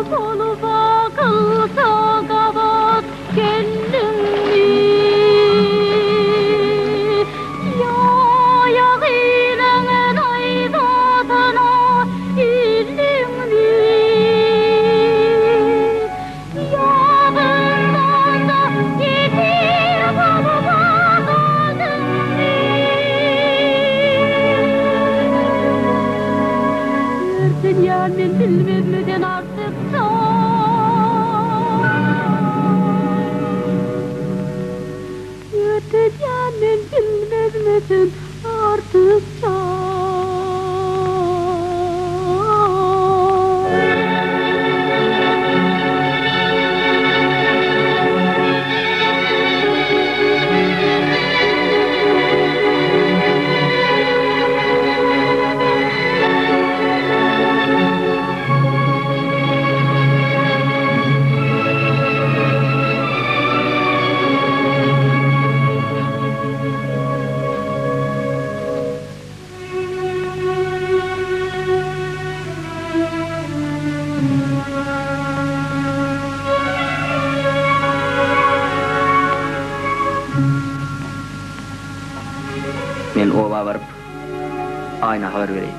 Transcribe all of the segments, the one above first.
bolup akylsa gabat geldiňmi? Ýa ýagynyň naýzasyna ildiňmi? Ýa zyndanda ýesir bolup galdyňmy? Örtenýän men bilmezmi sen artyk çak? Örtenýän men bilmezmi sen artyk çak? Men oba baryp, Aýna habar bereýin.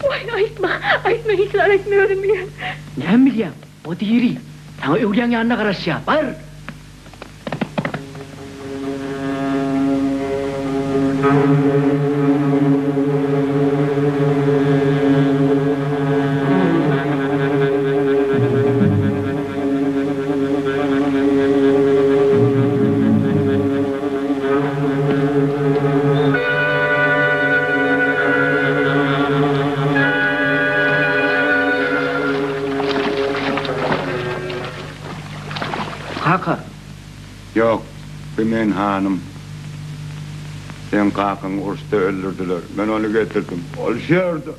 Waý, aýtma, aýtma, hiç zat aýtma, özüm bilýän. Näme bilýäň? O diri. Saňa öwlüýäň ýanynda garaşýar. Bar! Kaka! Ýok, bu men hanym. Seň kakaňy uruşda öldürdiler. Men ony getirdim. Ol şu ýerde.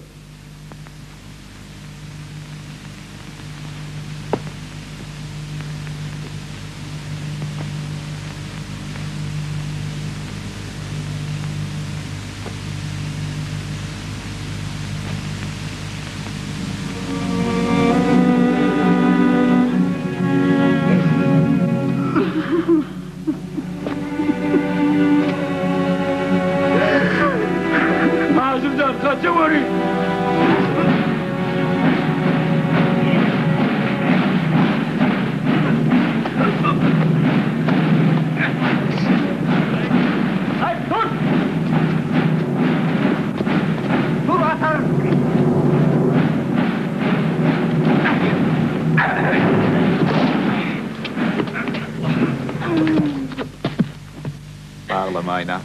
Haşymjan gaçaweri! Aý, dur! Dur, ataryn! Aglama Aýna.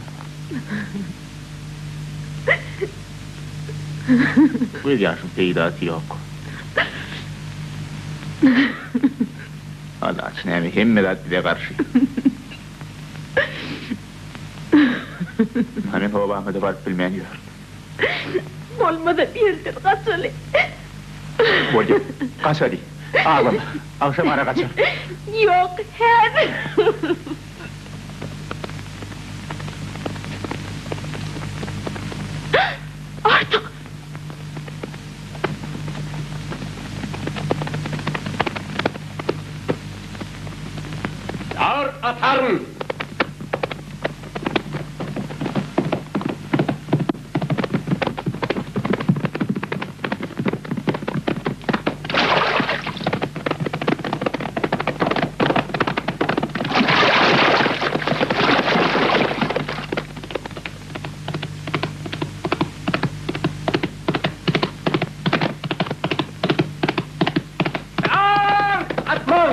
Göz ýaşyň peýdasy ýok. Alaç näme hemme zat bize garşy. Ynha men obama-da baryp bilmän ýörün. Bolmasa bir ýerden gaçaly. Bolýa, gaçaly. Aglama. Agşam ara gaçar. Ýok, häzir. Artyk! Ýar ataryn! Ýar atmaň!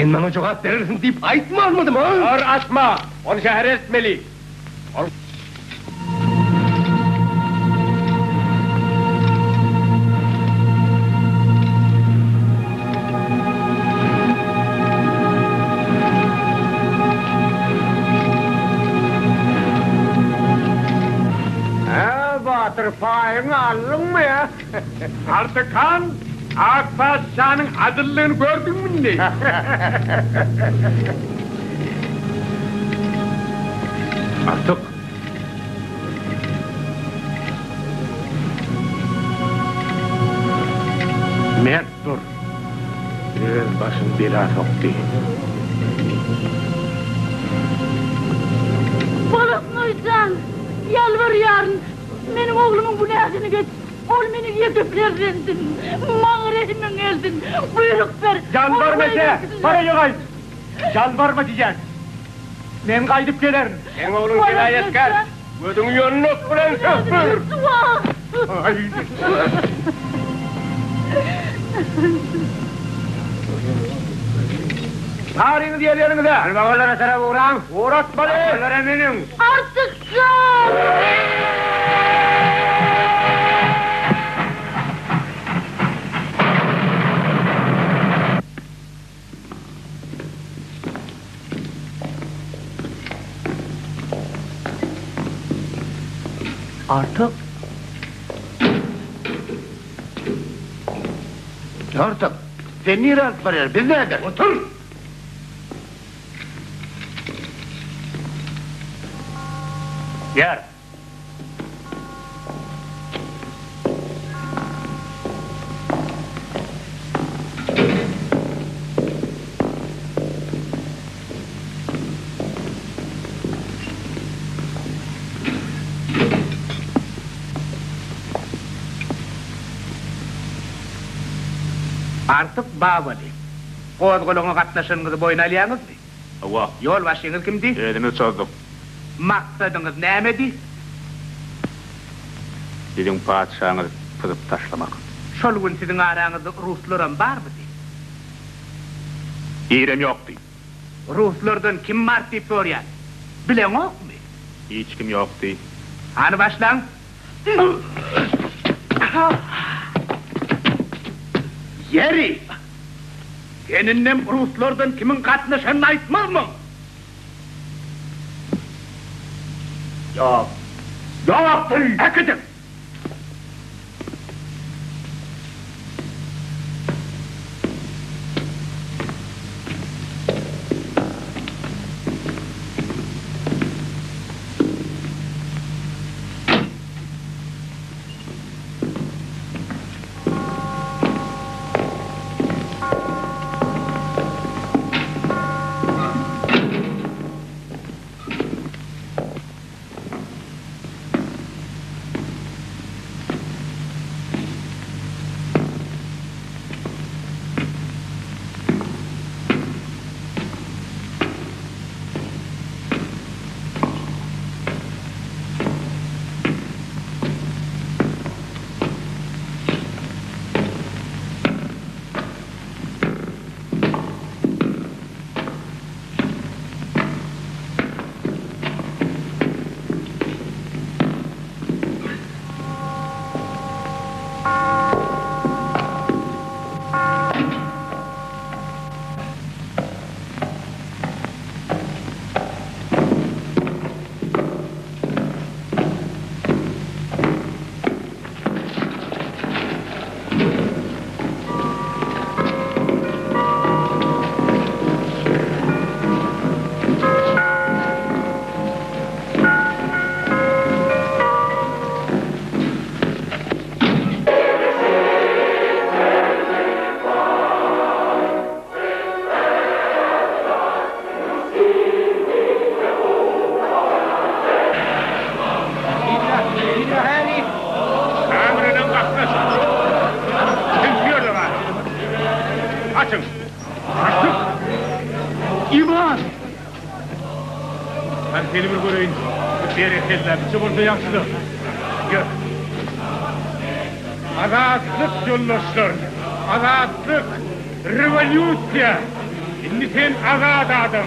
Sen maňa jogap berersiň diýip aýtmanmydym, a? Tor atma! Ony şähere eltmeli. Ol. Hä, batyr, paýyňy aldyňmy, ýa? Artyk han, ak patyşanyň adyllygyny gördüňmi indi? Artyk! Mert dur! Öz başyny bela sokdy. Bolotnoý jan, ýalbarýaryn, meniň oglumyň günäsini geç. Ol meniň ýeke perzendim. Maňa rehimiň gelsin. Buýruk ber. Ýalbarma eje, bar öýe gaýt. Ýalbarma diýýän. Men gaýdyp gelerin. Seň ogluň jenaýatkär. Gözüňi ýonmak bilen sökdür. Baryňyz ýer-ýeriňize. Almagylara tarap ugraň. Ugratmaly. Olara münüň. Artyk jan! Artyk. Artyk, sen nirä alyp barýar? Biz näder? Otur! Ýör. Artyk Babaly, gozgalaňa gatnaşanyňyzy boýun alýaňyzmy? Hawa. Ýolbaşçyňyz kimdi? Özümiz çozduk. Maksadyňyz nämedi? Siziň patyşaňyzy pyzyp taşlamak. Şol gün siziň araňyzda ruslaram barmydy? Birem ýokdy. Ruslardan kim bar diýip sorýan. Bileňokmy? Hiç kim ýokdy. Hany başlaň. Ýeri! Sen indem ruslardan kimiň gatnaşanyny aýtmazmyň? Ýok. Ýokdy! Äkidiň! Kameradan gatnaşyk. Kim şu ýerde bar? Açyň! Açyk! Iwan! Hany seni bir göreýin. Berekella, biçe bolsa ýagşydyr. Ýör. Azatlyk ýoldaşlar! Azatlyk! Rewolýusiýa! Indi sen azat adam.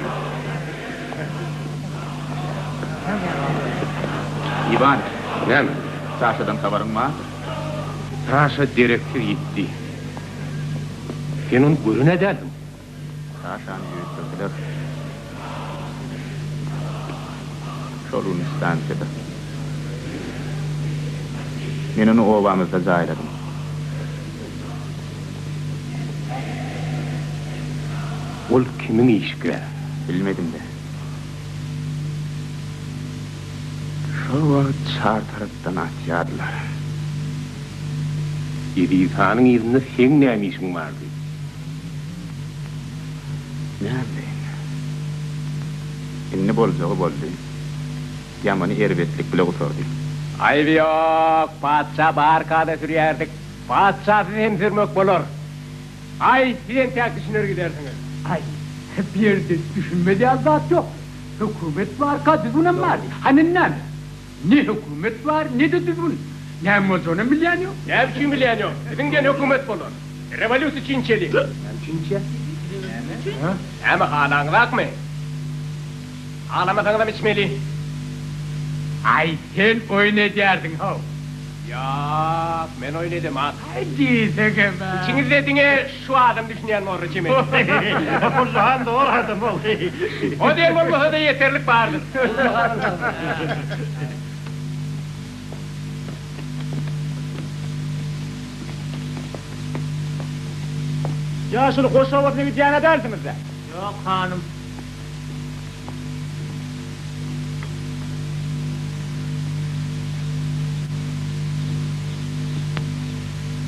Iwan. Näme? Saşadan habaryň barmy? Saşa dereksiz ýitdi. Sen ony gören-ä dälsiň. Saşany öldürdiler. Şol gün stansiýada. Men ony obamyzda jaýladym. Ol kimiň işikä? Bilmedim-de. Şol wagt çar tarapdan atýardylar. Eziz hanyň yzynda seň näme işiň bardy? Näbileýin. Indi boljagy boldy. Ýamany erbetlik bile gutardy. Aýby ýok, patyşa barka-da sürýärdik. Patyşasyz hem sürmek bolar. Aý, siz entäk düşüner gidersiňiz. Aý, bu ýerde düşünmez ýaly zat ýok. Hökümet barka düzgünem bardy. Hany indi näme? Ne hökümet bar, ne-de düzgün. Näme boljagynam bilýän ýok. Näme üçin bilýän ýok? Biziň diýen hökümet bolar. Rewolýusiýa üçin içeliň. Näme üçin içýäs? Näme, halaňyzakmy? Halamasaňyzam içmeli. Aý, sen oýun edýärsiň, how. Ýok, men oýun edemok. Aý, diýseňem-ä. Içiňizde diňe şu adam düşünýän borly çemeli. Gulluhan dogry adam ol. O diýen bolmasa-da ýeterlik bardyr. Ýaşuly goş obasyna gidýän-ä dälsiňiz-dä? Ýok, hanym.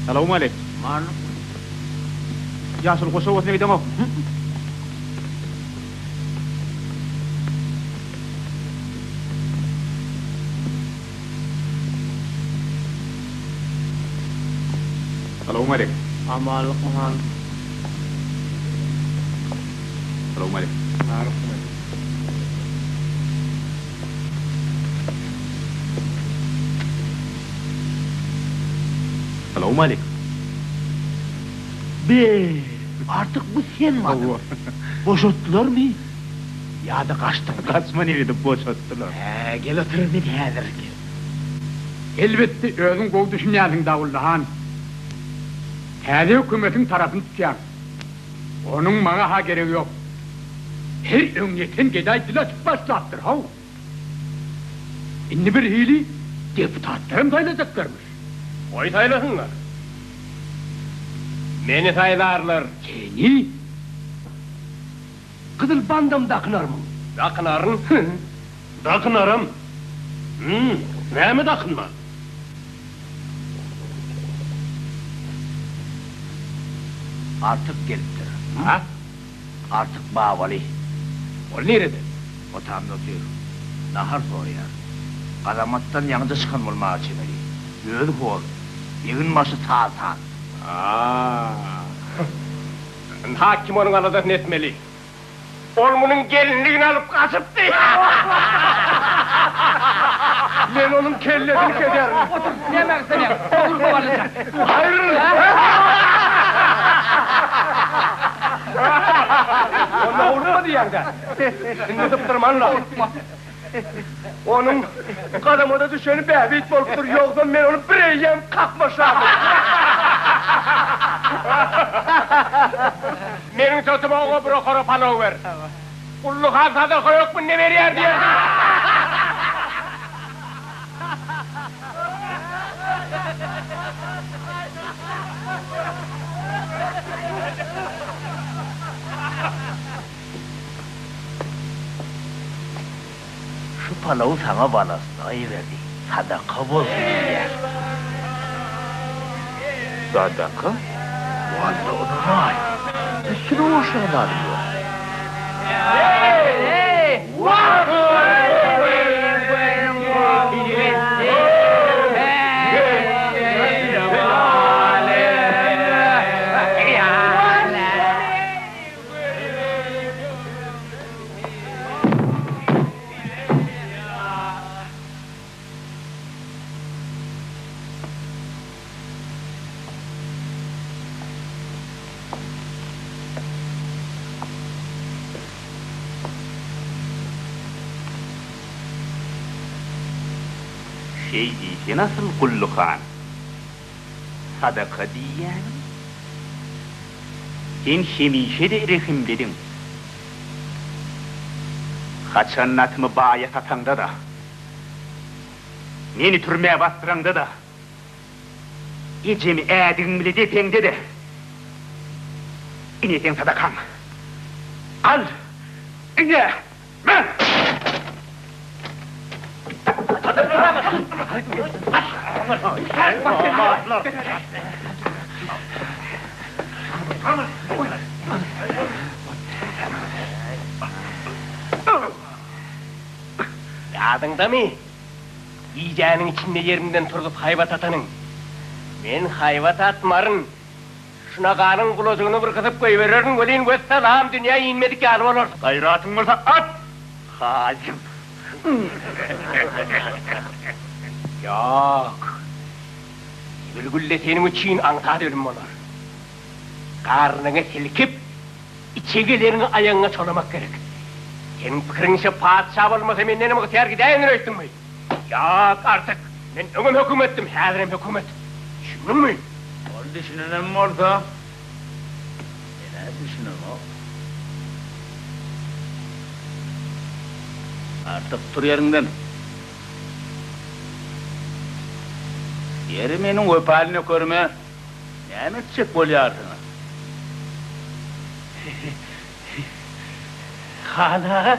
Salowmaleýkim. Ýaşuly goş obasyna gideňokmy? Salowmaleýkim. Amanlyk han. Salowmaleýkim. Salowmaleýkim. Be, artyk bu sen badyň. Boşatdylarmy? Ýa-da gaçdyňmy? Gaçman edip boşatdylar. Hä, gel otur men häzir gel. Elbetde özüň gowy düşünýänsiň Dawully han. Täze hökümetiň tarapyny tutýaň. Onuň maňa-ha geregi ýok. Her öňýeten gedaý dil açyp başlapdyr, how. Indi birhili deputatlaram saýlajaklarmyş. Goý saýlasynlar. Meni saýlarlar. Seni? Gyzyl bandam dakynarmyň? Dakynaryn. Dakynaram. Hüm, näme dakynman? Artyk gelipdir. A? Artyk Babaly. Ol nirede? Otamda otyr. Nahar soraýar. Gazamatdan ýaňyja çykan bolmaga çemeli. Özi hor. Egin-başy sal-sal. A. Ynha kim onuň aladasyny etmeli. Ol munuň gelinligini alyp gaçypdy. Men onuň kellesini keserin. Otur, näme gyssanýaň? Otur babalyja. Aýryl! Onda howlukma diýýäň-dä. Indi sypdyrman-la. Onuň gazamada düşeni bähbit bolupdyr, ýogsam men ony bireýýäm kakmaşardym. Meniň sözüme oňa bir okara palaw ber. Gully han sadaka hökmünde berýär diýersiň. Şu palawy saňa balasyna iberdi, sadaka bolsun diýýär. Sadaka? Walla ynanaý, üstüne goşýan zadym ýok. Şeý diýsene asyl Gully han. Sadaka diýýäniň? Sen hemişe-de rehimlidiň. Haçan atymy baýa sataňda-da, meni türmä basdyraňda-da, ejemi ädigiň bile depeňde-de, ine seň sadakaň. Al, ine, me! Ýadyňdamy, gijäniň içinde ýerimden turzup haýbat atanyň? Men haýbat atmaryn. Şu naganyň gulajygyny bir gysyp goýbererin welin, wessalam, dünýä inmedik ýaly bolarsyň. Gaýratyň bolsa at, haýyn! Ýok. Bir gülle seniň üçin aňsat ölüm bolar. Garnyňy silkip, içegeleriňi aýagyňa çolamak gerek. Seniň pikiriňçe patyşa bolmasa mendenem ygtyýar gidäýendir öýtdüňmi? Ýok, Artyk, men öňem hökümetdim, häzirem hökümet. Düşündiňmi? Ol düşünenem bolsa, men-ä düşünemok. Artyk, tur ýeriňden. Ýeri meniň wepaly nökerime näme etjek bolýarsyňyz? Han aga,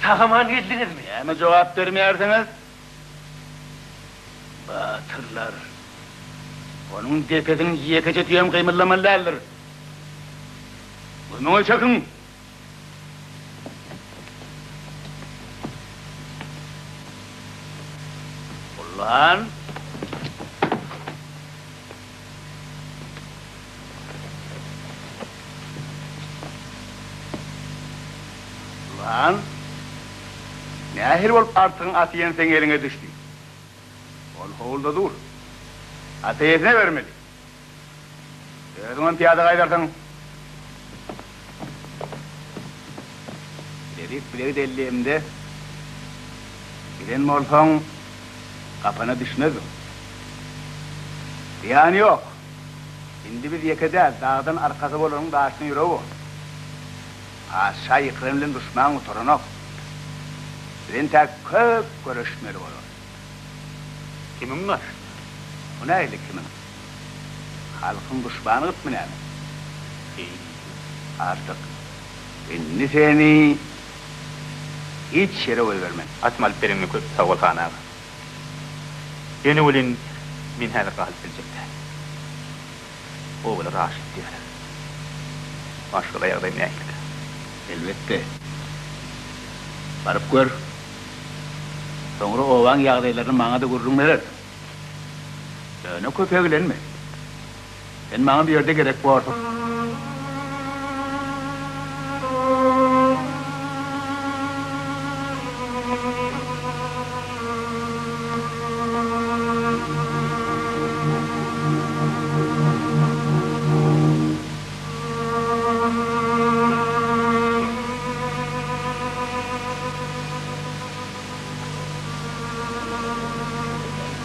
sag-aman geldiňizmi? Näme jogap bermeýärsiňiz? Batyrlar, onuň depesiniň ýekeje tüýem gymyldamaly däldir. Gömüňe çekiň! Ulan! Ulan! Nähili bolup Artygyň aty ýene seň eliňe düşdi? Ol howluda dur. At eýesine bermeli. Özüňem pyýada gaýdarsyň. Ilerik bile gideli diýemde, giden bolsaň, gapana düşmezdiň. Zyýany ýok. Indi biz ýeke däl, dagdan arkasy bolanyň daşyna ýüregi bor. Patyşa ýykylan bilen duşman gutaranok. Biz entäk köp göreşmeli bolarys. Kimiň garşysyna? O nähili kimiň? Halkyň duşmany gytmy näme? Eý. Artyk, indi seni hiç ýere goýbermen. Atymy alyp bereňe köp sag bol, han aga. Ýöne welin, men häzir galyp biljek däl. Obalar aşyp diýýärler. Maşgala ýagdaýym nähilikä? Elbetde. Baryp gör. Soňra obaň ýagdaýlaryny maňa-da gürrüň berersiň. Ýöne köp eglenme. Sen maňa bu ýerde gerek borsuň.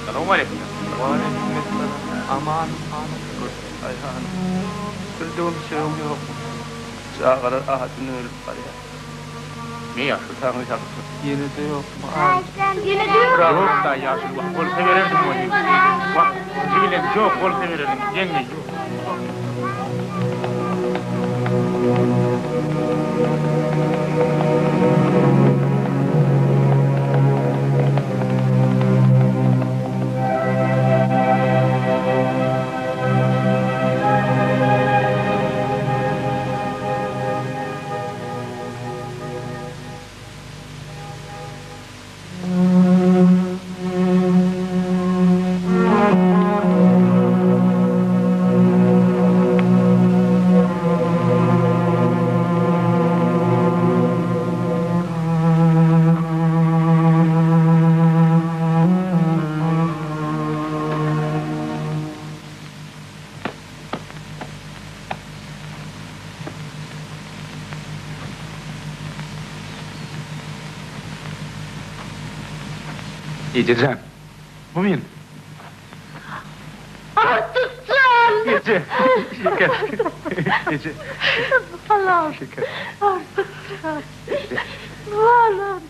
Salowmaleýkim. Waleýkim essalam. Aman hanym. Aý hanym. Bir döwüm çöregiň ýokmy? Çagalar ajyndan ölüp barýar. Ne ýaşuly? Taňry ýalkasyn. Ýene-de ýokmy? Aý. Ýene-de ýok. Ýok-da ýaşuly wah bolsa bererdim welin. Wah, jigileň ýok bolsa bererdim. Ýeňňe ýok. Ejejan, bu men. Artyk jan! Eje, şeker. Eje. Balam. Şeker. Artyk jan. Balam.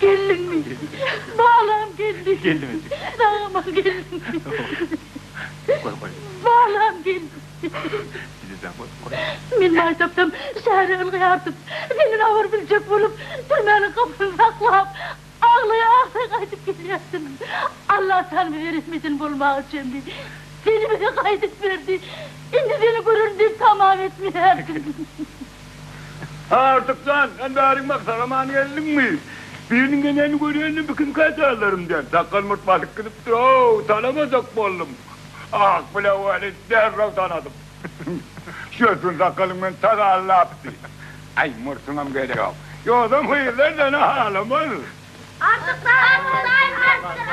Geldiňmi? Balam geldi. Geldim eje. Sag-aman geldiňmi? Goý, goý. Balam geldi. Ejejan, goý, goý. Men maý tapsam, şähere ylgaýardym. Senden habar biljek bolup, türmäniň gapysyny saklap, aglaýa-aglaýa gaýdyp gelýärdim. Allatagala bize rehmedini bolmaga çemli. Seni bize gaýdyp berdi. Indi seni görerin diýip tamam etmeýärdim. Artyk jan, sen bäriň bak, sag-aman geldiňmi? Biriniň gelýänini görýändim, bu kimkä dällerim diýen. Sakgal-murt basyp gidipdir-ow, tanamajak boldum. Ak bile weli derrew tanadym. Şöhün sakalyň meni tagallapdy. Aý, murtuňam gerek ýok. Ýogsam gyzlar seni halamaz.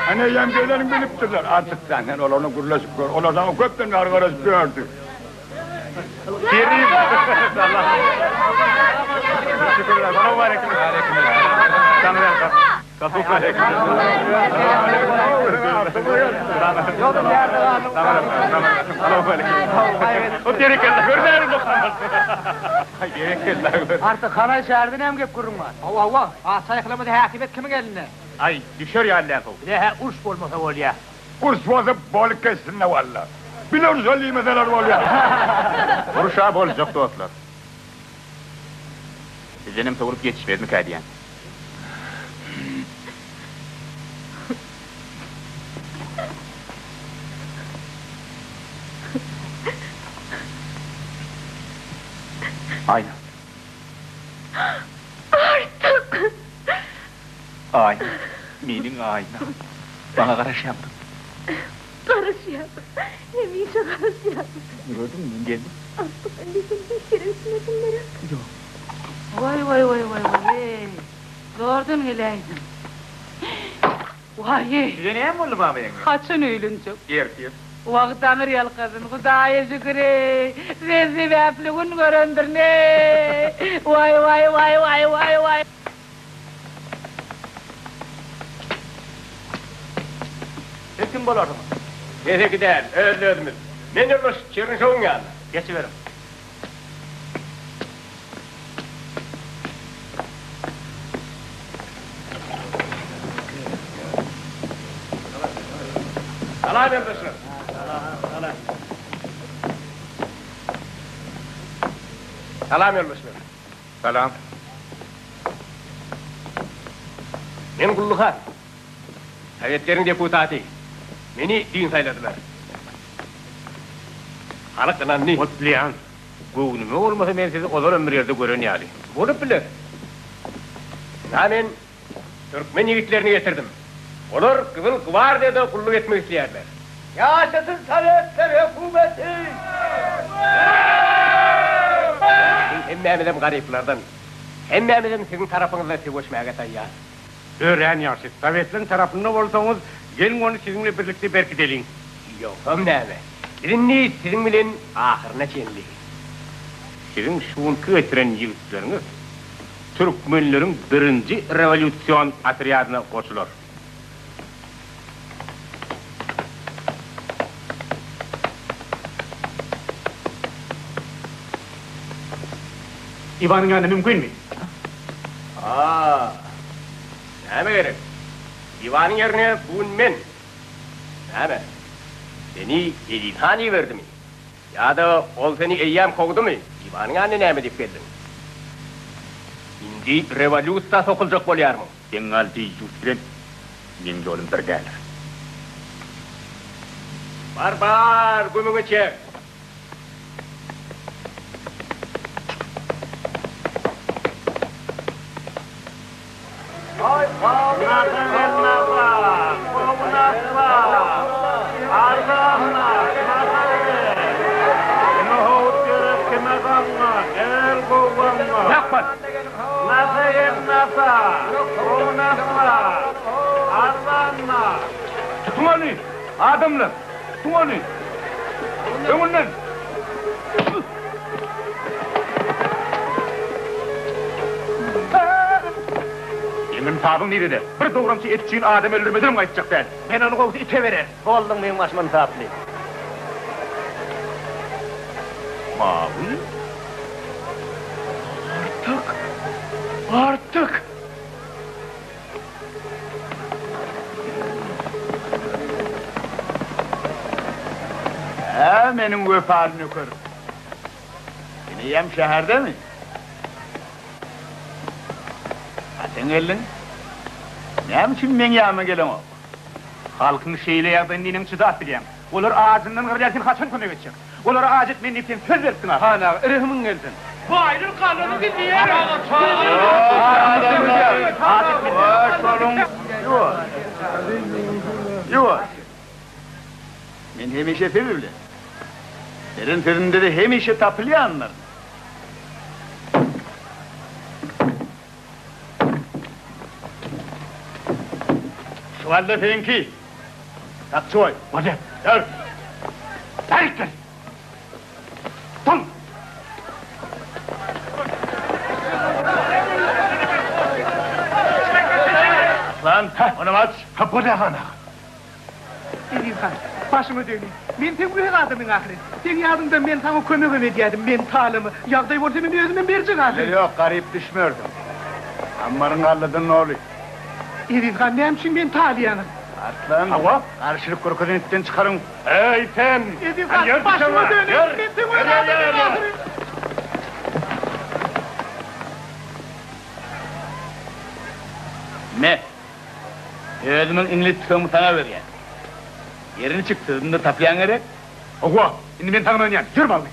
Ana, eýýäm geleniňi bilipdirler. Artyk jan, sen olarla gürleşip gör. Olar saňa köpden bäri garaşyp ýördi. Artyk hanaý şäherden hem gep gürrüň bar. Hawa hawa, patyşa ýykylamada häkimiýet kimiň elinde? Aý, düşer ýaly däl how. Bize-hä uruş bolmasa bolýa. Uruş bolsa bolup geçsin-de walla. Bile uruşa diýmeseler bolýa. Uruş-a boljak dostlar. Sizdenem sowulyp ýetişmezmikä diýýän. Aýna. Artyk! Aýna, meniň Aýnam. Maňa garaşýaňmy? Garaşýan. Hemişe garaşýan. Gördüňmi, men geldim. Artyk, indi sen hiç ýere gitmersiň gerek? Ýok. Waý, waý, waý, waý, waý-eý. Zordan geläýdim. Waý-eý. Size näme boldy, baba ýeňňe? Haçan öýlenjek? Ertir. Wah, Taňry ýalkasyn, Hudaýa şükür-eý. Sen sebäpli gün görendirin-eý. Waý, waý, waý, waý, waý, waý. Siz kim bolarsyňyz? Keseki däl, özli-özümiz. Men ýoldaş Çernyşowyň ýanyna. Geçiberiň. Salam ýoldaşlar. Salam. Salam ýoldaşlar. Salam. Men Gully han. Sowetleriň deputaty. Meni düýn saýladylar. Halk ynandy. Otlyýan. Göwnüme bolmasa men sizi ozalam bir ýerde gören ýaly. Bolup biler. Ynha men türkmen ýigitlerini getirdim. Olar Gyzyl gwardiýada gulluk etmek isleýärler. Ýaşasyn Sowetler hökümeti! Biziň hemmämizem garyplardan. Hemmämizem siziň tarapyňyzda söweşmäge taýýar. Örän ýagşy. Sowetleriň tarapynda bolsaňyz, geliň ony siziň bilen birlikde berkideliň. Ýogsam näme? Biz indi siziň bilen ahyryna çenli. Siziň şu günki getiren ýigitleriňiz türkmenleriň birinji rewolýusion otrýadyna goşular. Iwanyň ýanyna mümkinmi? A, näme gerek? Iwanyň ýerine bu gün men. Näme, seni Eziz han iberdimi? Ýa-da ol seni eýýäm kowdumy? Iwanyň ýanyna näme diýip geldiň? Indi rewolýusiýa sokuljak bolýarmyň? Bengal deýýus bilen meň ýolum bir däldir. Bar, bar, gümüňi çek! Tutuň ony, adamlar! Tutuň ony! Öňünden! Seň ynsabyň nirede? Bir dogramçy et üçin adam öldürmedigiň aýtjak däl. Men ony gowusy ite bererin. Bolduň meň başym ynsaply. Mawy? Artyk! Artyk! Hä, meniň wepaly nökerim. Sen eýýäm şäherdemi? Haçan geldiň? Näme üçin meň ýanyma geleňok? Halkyň şeýle ýagdaýyna neneň çydap bilýäň? Olar ajyndan gyrylýar, sen haçan kömek etjek? Olara aç etmen diýip sen söz beripdiň ahyry. Han aga, rehimiň gelsin. Baýlar galany gidýär. Ýuwaş. Ýuwaş. Men hemişe siz bilen. Beren sözümde-de hemişe tapylýandyryn. Şu galla seňki. Sakçy goý. Bolýar. Ýör. Bärik gel. Dur. Lan, onam aç. Ha, bolýar han aga. Eziz han, başyňa döneýin. Men seň öz adamyň ahyryn. Seň ýadyňda men saňa kömegem edýädim. Men talamy, ýagdaý bolsa men özümem berjek ahyryn. Ýok, garyp düşmersiň. Ammaryň galladan doly. Eziz han, näme üçin meni talaýaňyz? Arslan, Hawa. Garşylyk görkezen itden çykaryň. Eý, sen! Eziz han, başyňa döneýin. Men seň öz adamyň ahyryn. Me, Özümiň iňlis tüfeňimi saňa berýän. Ýeri niçik, sözümde tapýaň gerek? Hawa, indi men saňa ynanýan. Ýör bally.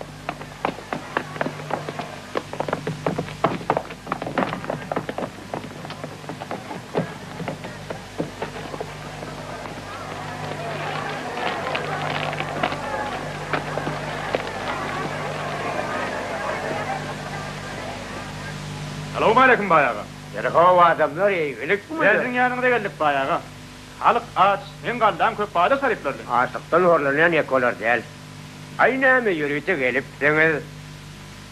Salowmaleýkim, baý aga. Ýeri-how adamlar, eýgilikmi? Siziň ýanyňyza geldik, baý aga. Halk aç, seň gallaň köp baýlar taryplar bilen. Açlykdan horlanýan ýeke olar däl. Aý näme ýörite gelipsiňiz?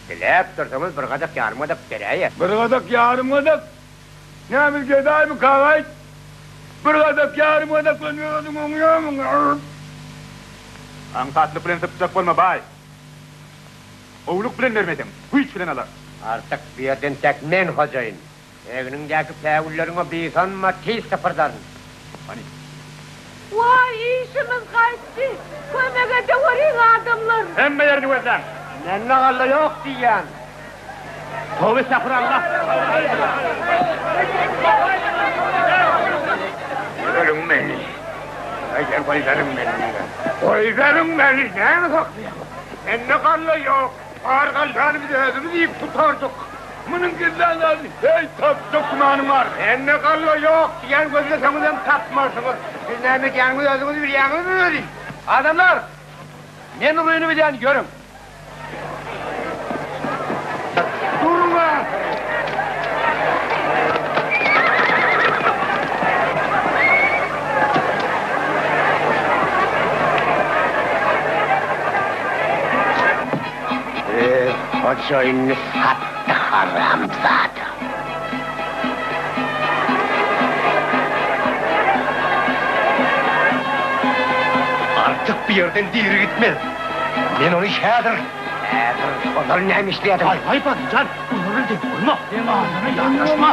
Diläp dursaňyz bir gadak ýarym gadak beräýer. Bir gadak ýarym gadak? Näme biz gedaýmykak aýt? Bir gadak ýarym gadak bilen özüň oňýarmyň? Aňsatlyk bilen sypjak bolma, baý. Gowulyk bilen bermeseň, güýç bilen alarys. Artyk bu ýerden tek men hojaýyn. Egniňdäki päwülleriňe buýsanma, tiz sypyrdaryn. Hany. Waý, işimiz gaýtdy. Kömek edeweriň, adamlar! Hemme ýerini gözläň. Mende galla ýok diýýän. Toba estagfurallah. Goýberiň meni. Aýdar goýberiň meni. Goýberiň meni, näme saklaýaňyz? Mende galla ýok. Bar gallany biz özümiz iýip gutardyk. Munuň gizlän zadyny heý tapjak gümanyň bar. Mende galla ýok diýýän gözleseňizem tapmarsyňyz. Siz näme edýäniňizi özüňiz bilýäňizmi weli? Adamlar! Men uryny bilýän, ýörüň. Durma! Öz hojaýynyny satdy haramzada. Artyk bu ýerden diri gitmez. Men ony häzir. Häzir ozal näme işleýärdiň? Aý, aý, Batyjan, olar bilen deň bolma. Adama ýanaşma.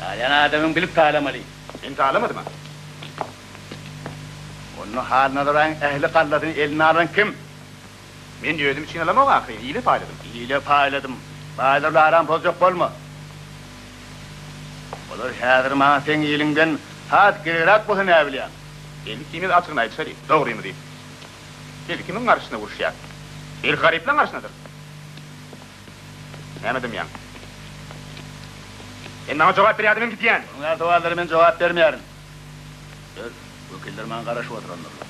Talaýan adamyň bilip talamaly. Men talamadym-a. Onda Halnazar baýyň ähli gallasyny eline alan kim? Men özüm üçin alamok ahyryn, ile paýladym. Ile paýladym. Baýlar bilen aram pozjak bolma. Olar häzir maňa seň iliňden has geregräk bolsa näbilýäň. Indi ikimiz açygyny aýdyşaly, dogrymyzy. Biz kimiň garşysyna uruşýas? Belki garyplaň garşysynadyr? Näme dymýaň? Sen maňa jogap ber ýa-da men gidýän! Onuň ýaly sowallara men jogap bermeýärin. Ýör, wekiller maňa garaşyp oturandyrlar.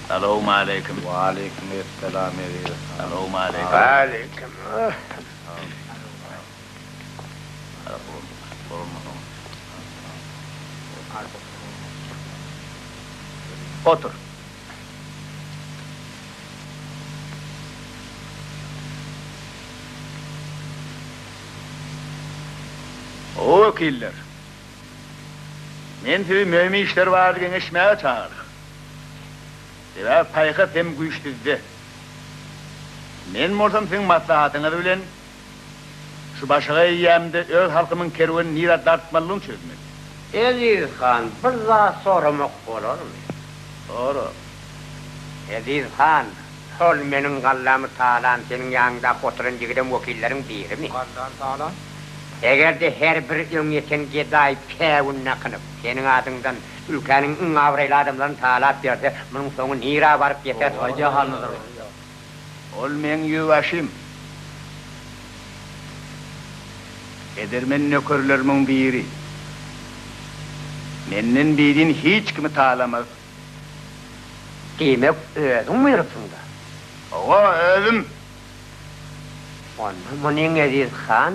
Salowmaleýkim. Waleýkim esselam eziz han. Salowmaleýkim. Waleýkim. Otur. O wekiller, men sizi möhüm işler barada geňeşmäge çagyrdym. Sebäbi paýhas hem güýç sizde. Men bolsam siziň maslahatyňyz bilen Şu başagaý eýýämde öz halkymyň kerwenini nirä dartmalydygyny çözmeli. Eziz han, bir zat soramak bolarmy? Sora. Eziz han, şol meniň gallamy talan seniň ýanyňdaky oturan ýigidem wekilleriň birimi? Gallany talan? Eger-de her bir öňýeten gedaý päwün dakynyp, seniň adyňdan ülkäniň iň abraýly adamlaryny talap ýörse, munuň soňy nirä baryp ýeter? Aýdýa Halnazar. Ol meň ýüzbaşym. Edermen nökerlerimiň biri. Menden bidin hiç kimi talamaz. Diýmek, özüň buýrupsyň-da? Hawa, özüm. Onda munyň Eziz han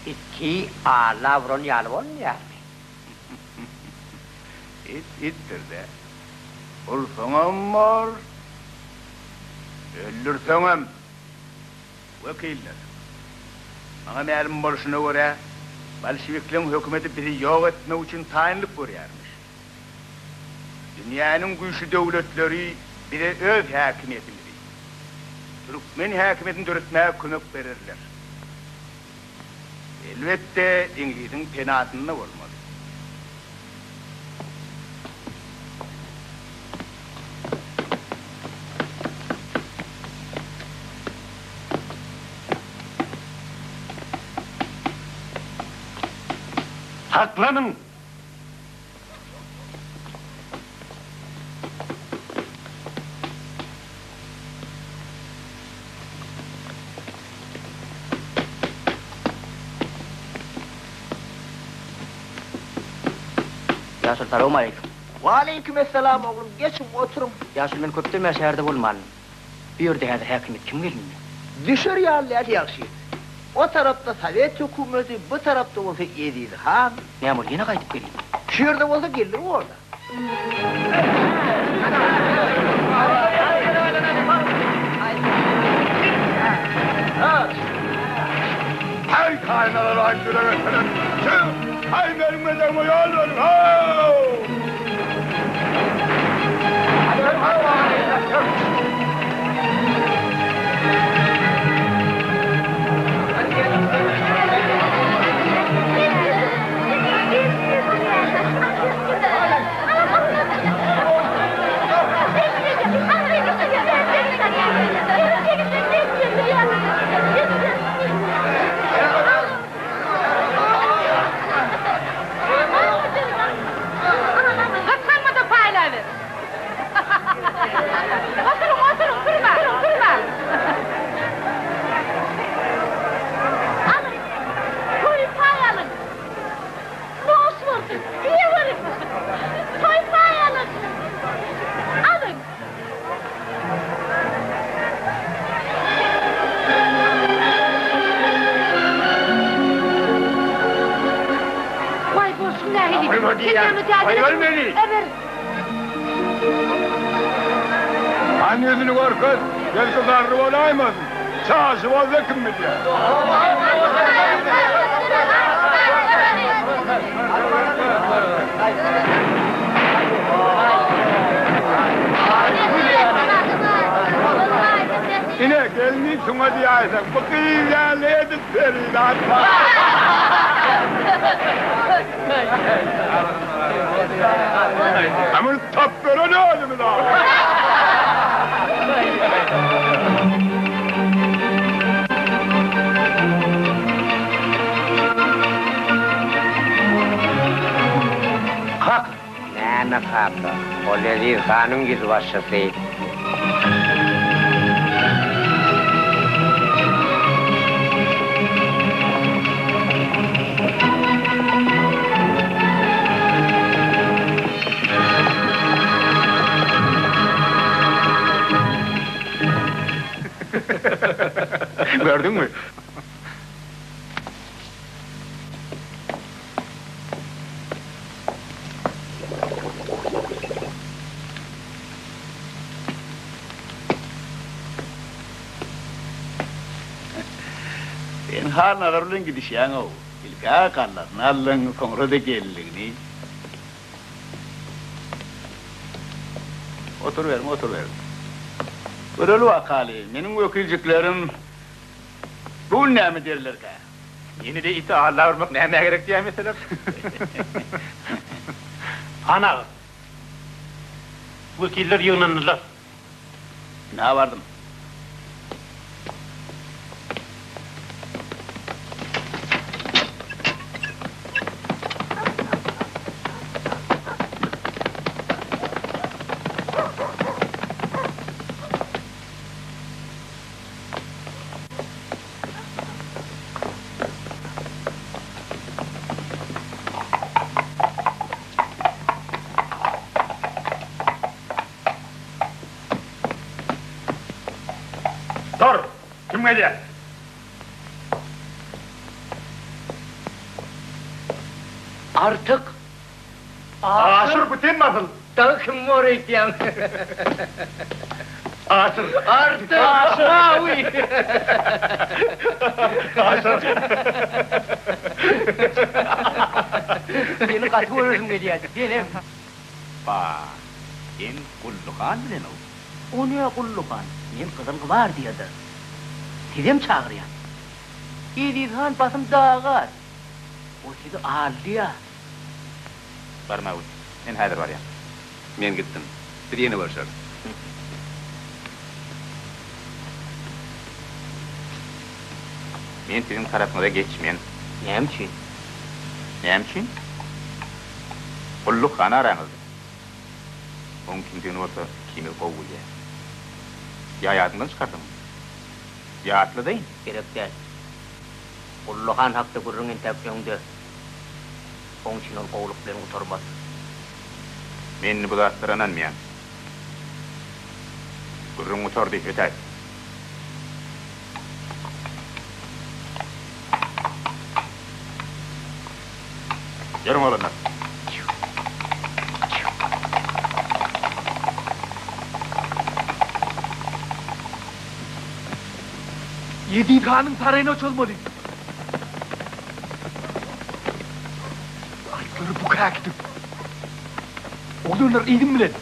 iti Alla uran ýaly bolmaýarmy? It itdir-dä. Ursaňam bor, öldürseňem. Wekiller, maňa mälim bolşuna görä, bolşewikleň hökümeti bizi ýok etmek üçin taýynlyk görýärmiş. Dünýäniň güýçli döwletleri bize öz häkimiýetimizi, türkmen häkimiýetini döretmäge kömek bererler. Elbetde, iňlisiň penasynda bolmaly. Saklanyň! Ýaşuly salowmaleýkim. Waleýkim essalam oglum, geçiň oturyň. Ýaşuly men köpden bäri şäherde bolman. Bu ýerde häzir häkimiýet kim gelindi? Düşer ýaly däl ýagşy. O tarapda sowet hökümeti, bu tarapda bolsa Eziz han. Näme ol ýene gaýdyp gelindi? Şu ýerde bolsa geldigi borda. Haý kaýnalar aý ýürek etseler, çyk! Haý meniň mezegime ýol beriň, how! Gysganma-da paýlaber. Oturyň, oturyň, turmaň, turmaň. Alyň, toýy paý alyň. Noş bolsun, iýeweriň. Toý paý alyň. Alyň. Waý, bolşuň nähili? Sen näme dädeleşiň? Eber. Hany ýüzüni görkez, belki garry bolaýmasyn. Çaşy bolsa kim bilýär. Gelni şuňa diýäýseň, bu gyz ýaly edil perizat bar. A muny tapberen özümiz ahyry. Kaka! Näme kaka? Ol Eziz hanyň ýüzbaşysy. Gördüňmi? Sen Halnazar bilen gidişýäň-ow. Ilk-ä gallaryny aldyň, soňra-da gelinligini. Oturyberiň, oturyberiň. Göreli wakaly, meniň wekiljiklerim bu gün näme derlerkä? Ýene-de iti alla urmak nämä gerek diýäýmeseler. Han aga, wekiller ýygnandylar. Ynha bardym. Dur! Kim gelýär? Artyk! Aşyr bu sen basyl. Dagy kim bor öýtýäň? Aşyr. Artyk! Aşyr! Awy! Aşyr. Seni gaty göresim gelýärdi, senem. Ba, sen Gully han bilen-ow. O ne Gully han? Men Gyzyl gwardiýada. Sizem çagyrýan. Eziz han basym dagar. O sizi aldýar. Barmagül, men häzir barýan. Men gitdim. Biz ýene görşeris. Men siziň tarapyňyza geçmen. Näme üçin? Näme üçin? Gulluk han araňyzda. Oň kimdigini bolsa ikimiz gowy bilýäs. Ýa ýadyňdan çykardyňmy? Ýatladaýyn. Gerek däl. Gully han hakda gürrüň entäk öňde. Oň üçin ol gowulyk bilen gutarmaz. Men indi bu zatlara ynanmaýan. Gürrüň gutardy, ötäýt. Ýörüň oglanlar. Eziz hanyň saraýyna çozmaly. Atlary buka äkidip. Oglanlar yzym bilen.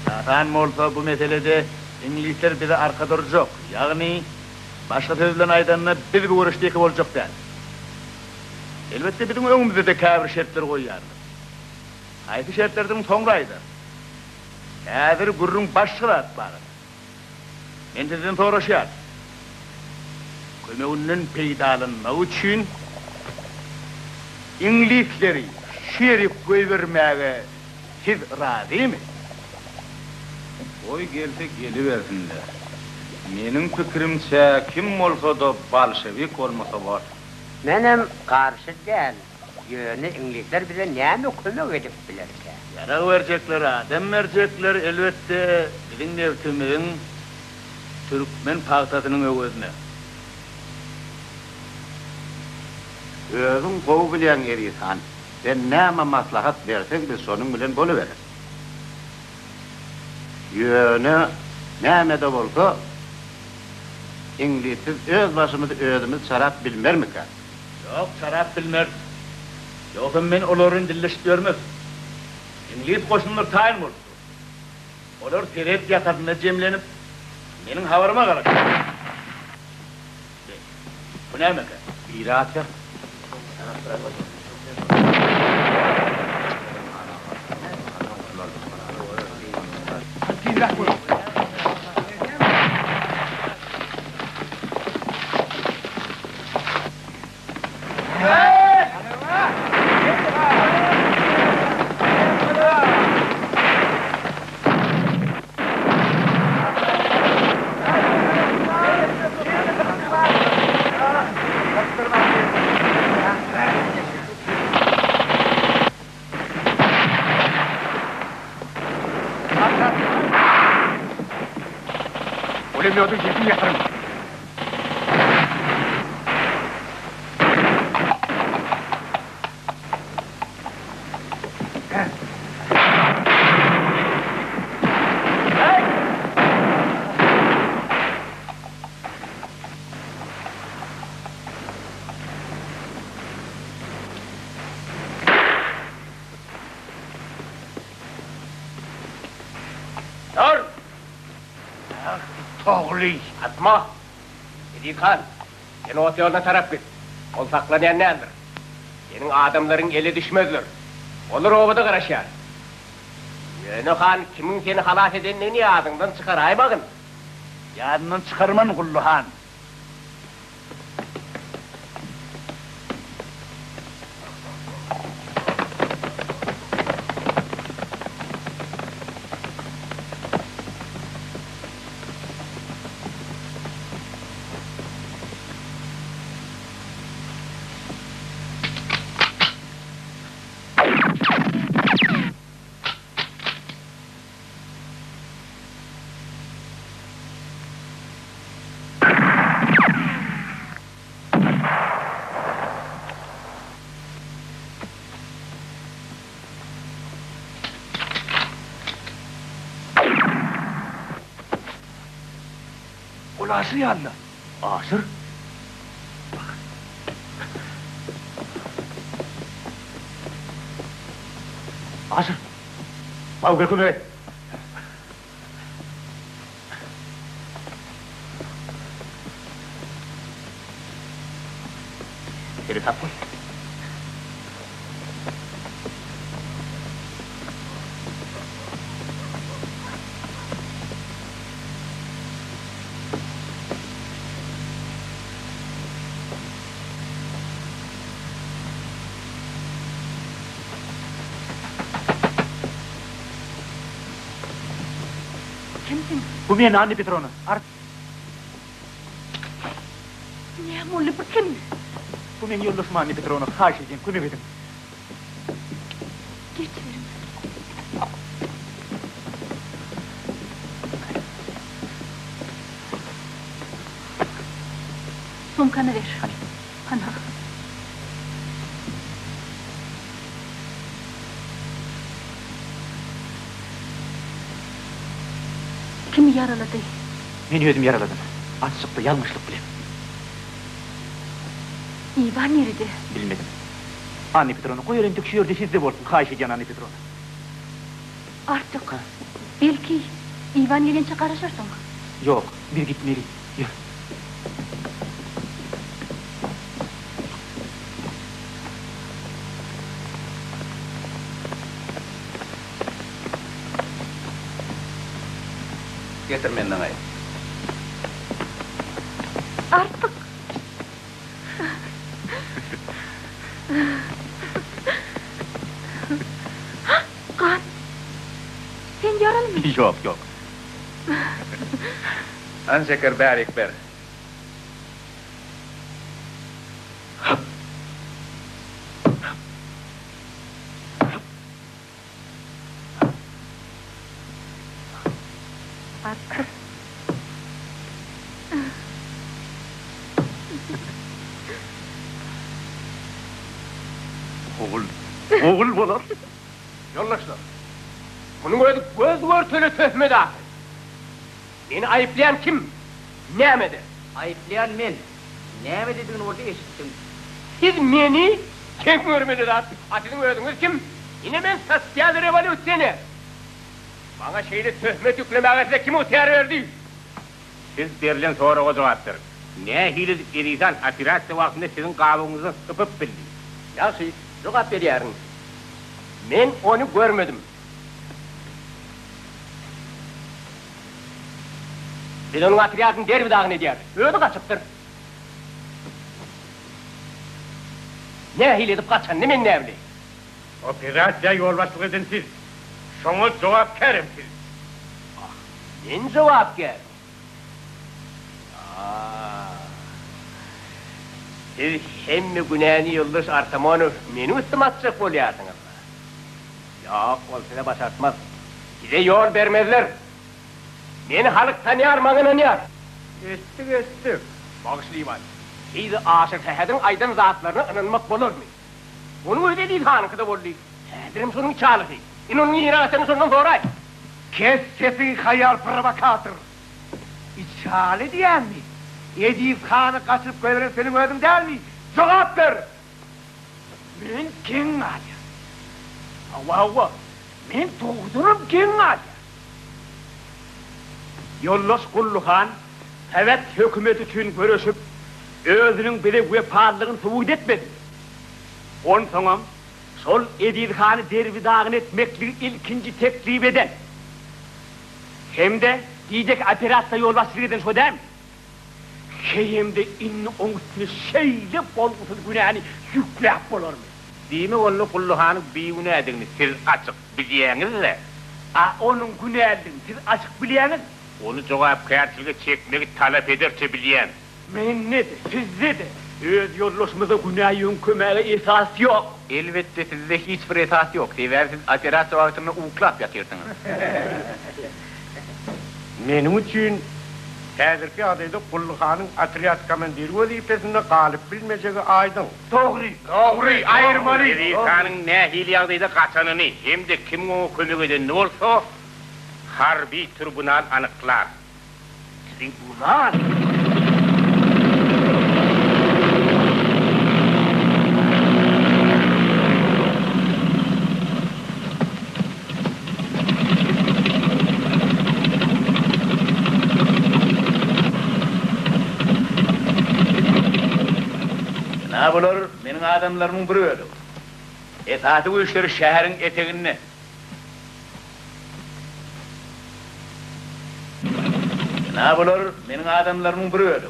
Ýasan bolsa bu meselede iňlisler bize arka durjak, ýagny başga söz bilen aýdanda biz bu göreşde ýeke boljak däl. Elbetde biziň öňümizde-de käbir şertler goýýarlar. Haýsy şertlerdigini soňra aýdaryn. Häzir gürrüň başga zat barada. Men sizden soraşýaryn. Kömeginden peýdalanmak üçin iňlisleri şu ýerik goýbermäge siz razymy? Goý gelse gelibersinler. Meniň pikirimçe kim bolsa-da bolşewik bolmasa bor. Menem garşy däl. Ýöne iňlisler bize näme kömek edip bilerkä? Ýarag berjekler, adam berjekler, elbetde, biziň nebtimiziň, türkmen pagtasynyň öwezine. Özüň gowy bilýäň, Eziz han, sen näme maslahat berseň, biz şonuň bilen bolubereris. Ýöne, näme-de bolsa, iňlissiz öz başymyzy özümiz çarap bilmermikäk? Ýok, çarap bilmeris. Ýogsam men olar bilen dilleşip ýörmez. Iňlis goşunlary taýyn bolup dur. Olar serhet ýakasynda jemlenip, meniň habaryma garaşýarlar. Be, bu nämekä? Biri atýar. Tizräk boluň. Pulemýodyň sesini ýatyryň. Dur! Togly! Atma! Eziz han, sen ot ýoluna tarap git. Ol saklanýan däldir. Seniň adamlaryň ele düşmezler. Olar obada garaşýar. Ýöne han kimiň seni halas edendigini ýadyňdan çykaraýmagyn. Ýadymdan çykarman, Gully han. Ol Aşyr ýaly-la. Aşyr? Bak. Aşyr! Baw gel kömek et. Seresap bol. Kimsiň? Bu men, Anna Petrowna. Art. Näme boldy, bu kim? Bu meň ýoldaşym Anna Petrowna, haýyş edýän, kömek ediň. Geçiberiň. Sumkany ber. Hany. Hana. Kim ýaralady? Men özüm ýaraladym. Açykda ýalňyşlyk bilen. Iwan nirede? Bilmedim. Anna Petrowna, goý ol entek şu ýerde sizde bolsun, haýyş edýän Anna Petrowna. Artyk. Belki, Iwan gelinçä garaşarsyň? Ýok, biz gitmeli. Ýör. Getir men daňaýyn. Artyk. Gan. Sen ýaralymy? Ýok, ýok. Hany şeker bärik ber. Artyk. Ogul, ogul bolar. Ýoldaşlar, munuň özi göz-görtele töhmet ahyry. Meni aýyplaýan kim? Nämede? Aýyplaýan men. Nämededigini bolsa eşitdiň. Siz meni geň görmeli zat. A siziň özüňiz kim? Ine men sosial rewolýusioner. Maňa şeýle töhmet ýüklemäge size kim ygtyýar berdi? Siz berlen soraga jogap beriň. Nähili edip Eziz han operasiýa wagtynda siziň gabygyňyzdan sypyp bildi? Ýagşy, jogap berýärin. Men ony görmedim. Biz onuň otrýadyny derbi-dagyn edýäris. Özi gaçypdyr. Nähili edip gaçanyny men näbileýin. Operasiýa ýolbaşçylyk eden siz. Şoňa jogapkär hem siz. Ah, men jogapkärmi? Ah. Siz hemme günäni ýoldaş Artamonow meniň üstüme atjak bolýarsyňyz-la. Ýok, ol size başartmaz. Size ýol bermezler. Meni halk tanýar, maňa ynanýar. Eşitdik, eşitdik. Bagyşla Iwan, şeýle Aşyr Sähediň aýdan zatlaryna ynanmak bolarmy? Onuň özi Eziz hanyňkyda boldy. Häzirem şonuň içalysy. Indi onuň nirä gaçanyny şondan soraý. Kes sesiňi haýal prowokator! Içaly diýýäňmi? Eziz hany gaçyryp goýberen seniň özüň dälmi? Jogap ber! Men geň galýan. Hawa, hawa, men dogrudanam geň galýan. Ýoldaş Gully han sowet hökümeti üçin göreşip, özüniň bize wepalylygyny subut etmedimi? Onsoňam, şol Eziz hany derbi-dagyn etmekligi ilkinji teklip eden hem-de gijeki operasiýa ýolbaşçylyk eden şo dälmi? Heýem-de indi oň üstüne şeýle bolgusyz günäni ýükläp bolarmy? Diýmek, onda Gully hanyň bigünädigini siz açyk bilýäňiz-dä? A onuň günälidigini siz açyk bilýäňizmi? Ony jogapkärçilige çekmegi talap ederçe bilýän. Mende-de, sizde-de öz ýoldaşymyza günä ýöňkemäge esas ýok. Elbetde, sizde hiç bir esas ýok, sebäbi siz operasiýa wagtynda uklap ýatyrsyňyz. Meniň üçin häzirki ýagdaýda Gully hanyň otrýad komandiri wezipesinde galyp bilmejegi aýdyň. Dogry! Dogry! Aýyrmaly! Eziz hanyň nähili ýagdaýda gaçanyny hem-de kimiň oňa kömek edenini bolsa harby tribunal anyklar. Tribunal? Ynha bular meniň adamlarymyň bir bölegi. Esasy güýçleri şäheriň eteginde. Ynha bular meniň adamlarymyň bir bölegi.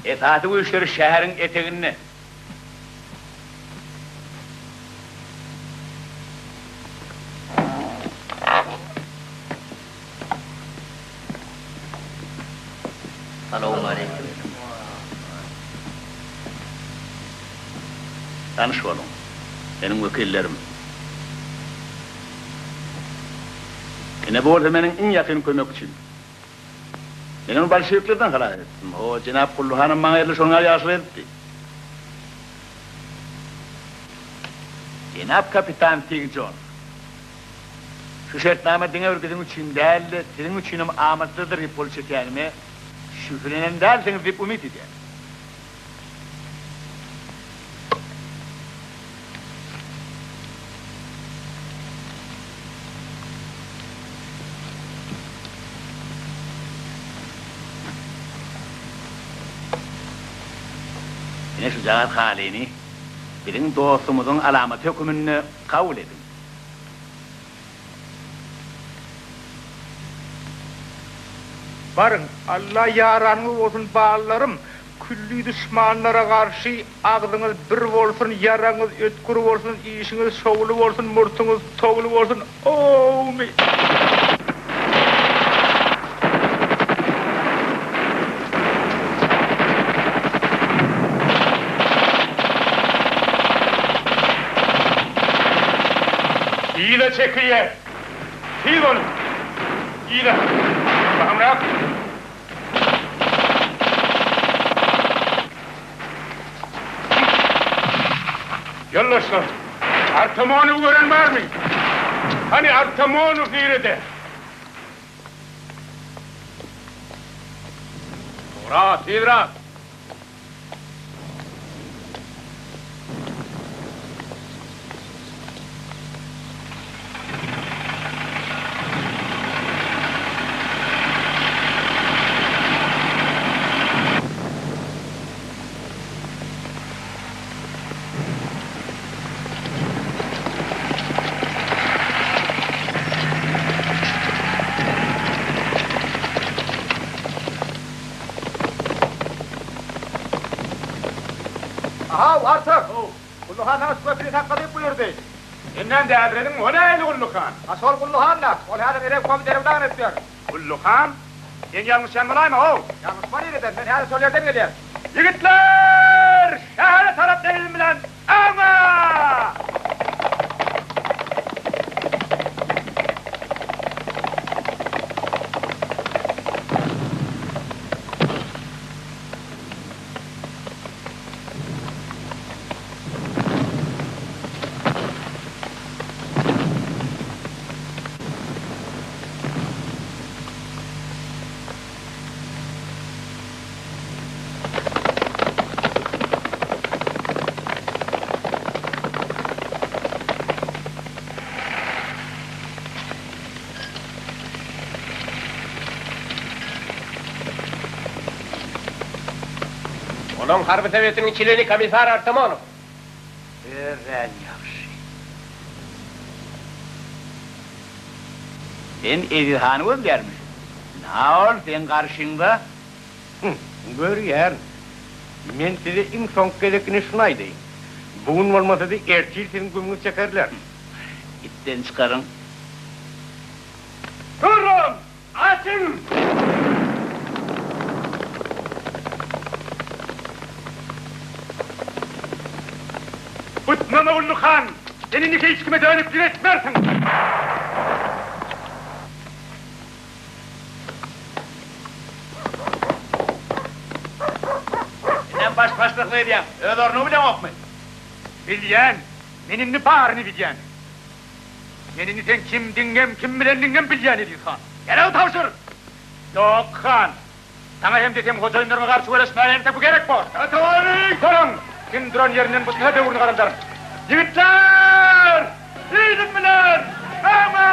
Esasy güýçleri şäheriň eteginde. Salowmaleýkim. Tanyş boluň. Meniň wekillerim. Ine bu bolsa meniň iň ýakyn kömekçim. Men ony bolşewiklerden halas etdim. O, jenap Gully hanam maňa edil şonuň ýaly ýagşylyk edipdi. Jenap kapitan Tigjon, şu şertnama diňe bir biziň üçin däl-de, siziň üçinem amatlydyr diýip gol çekýänime şübhelenen dälsiňiz diýip umyt edýän. Ine şujagaz halyny biziň dostumyzyň alamaty höküminde kabul ediň. Baryň, Alla ýaranyňyz bolsun ballarym, Külli duşmanlara garşy agzyňyz bir bolsun, ýaraňyz ötgür bolsun, işiňiz şowly bolsun, murtuňyz towly bolsun, owmy! Yza çekilýär! Tiz boluň! Yza! Bahymrak! Ýoldaşlar, Artamonowy gören barmy? Hany Artamonow nirede? Ura, tizräk! Artyk! Gully han saňa şu köprüni sakla diýip buýurdy. Senden dälirediň, o nähili Gully han? Ha şol Gully han-da, ol häzir Erewkomy derbi-dagyn edip ýör. Gully han, sen ýalňyşýan bolaýma-ow? Ýalňyşma nireden, men häzir şol ýerden gelýän. Ýigitler! Şähere tarap elim bilen öňe! Olaň harby sowetiniň çleni komissar Artamonow. Örän ýagşy. Sen Eziz hany gözleýärmişiň. Ynha ol seň garşyňda. Hum, görýärin. Men size iň soňky gezek ine şuny aýdaýyn. Bu gün bolmasa-da ertir siziň gümüňizi çekerler. Itden çykaryň. Turuň! Açyň! Butnama Gully han! Sen indi hiç kime dönüklik etmersiň! Sen baş başlyklyk edýäň. Öz ornuňy bileňokmy? Bilýän. Men indi baryny bilýän. Men indi seň kimdigiňem, kim bilendigiňem bilýän, Eziz han. Ýaragy tabşyr! Ýok, han. Saňa hem-de seň hojaýynlaryňa garşy göreşmäge entek bu gerek bor. Soraň, kim duran ýerinden butnasa böwrüni garaldaryn. Ýigitler! Yzym bilen! Öňe!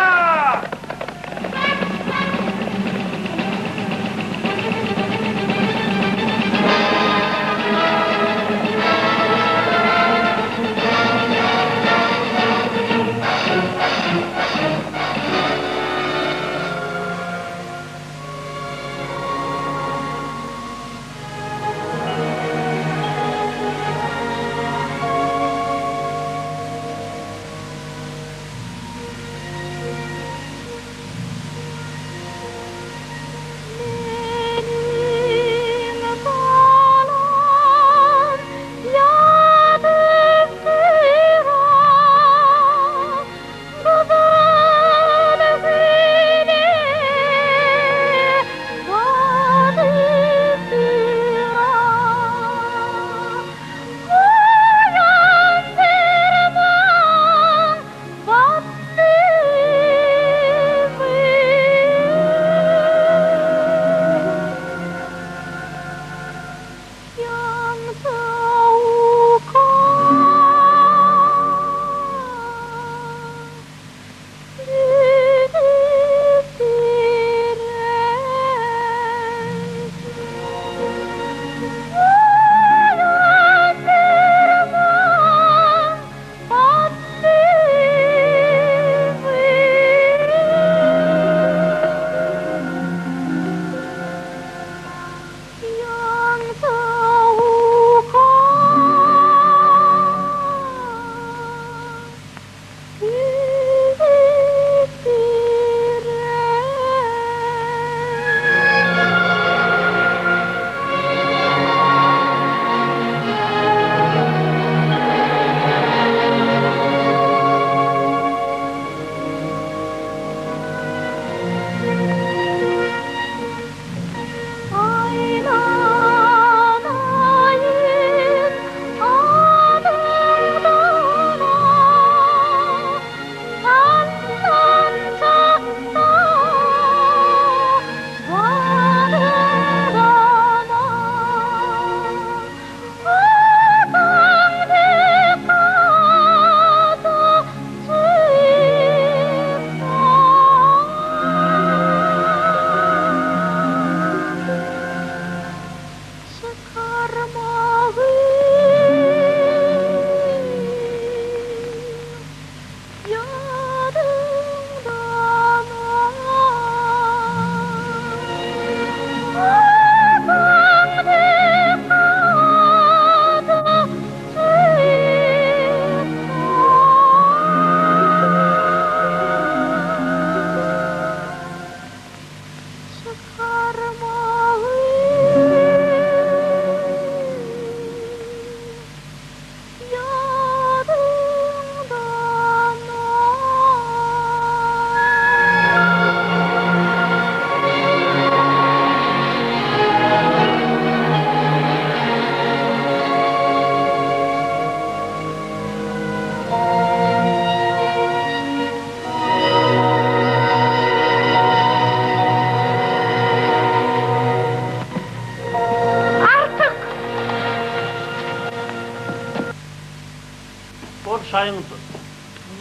Jaýyňy tut.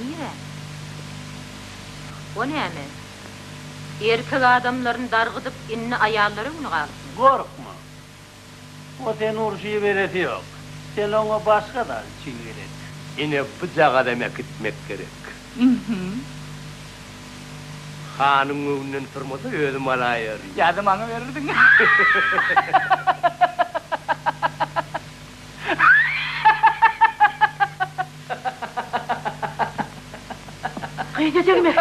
Nirä? O näme? Erkek adamlaryny dargydyp, indi aýallara güni galypmy? Gorkma. O seni urşa iberesi ýok. Sen oňa başga zat üçin gerek. Ine, bujagazam äkitmek gerek. Hanyň öňünden turmasa özüm alaýaryn. Ýa-da maňa bererdiň. Gyza degme!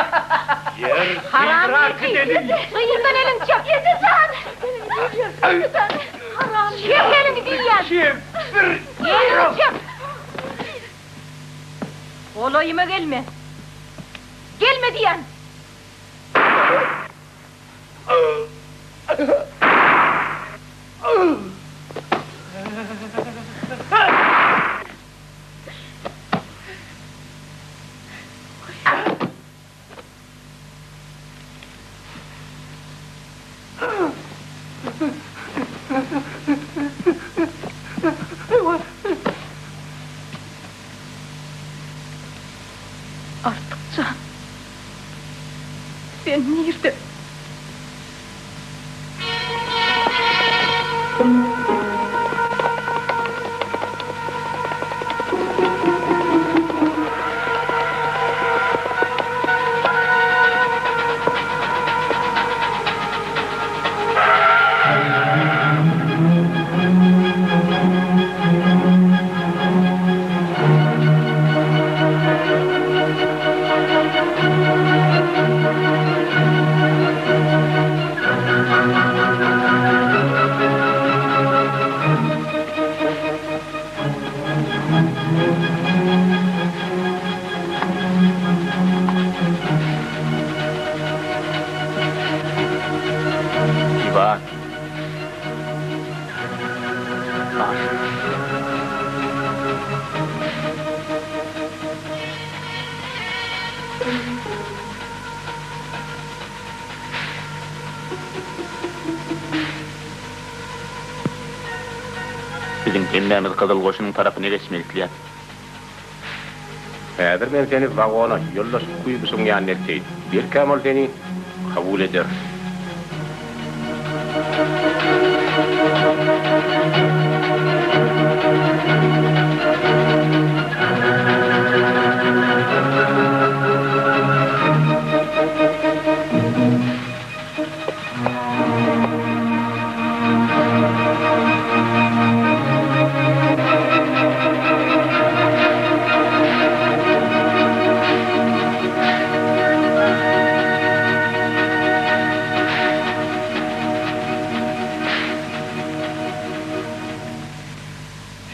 Ýer Haram Gyzdan eliňi çek! Eje jan! Haram Çek eliňi diýýän! Eliňi çek! Golaýyma gelme! Gelme diýýän! Artyk jan, sen nirde? Iwan. Aşyr. Biziň hemmämiz Gyzyl Goşunyň tarapyna geçmek isleýäs. Häzir men seni wagona, ýoldaş Kuýbyşewiň ýanyna elteýin. Belkäm ol seni kabul eder.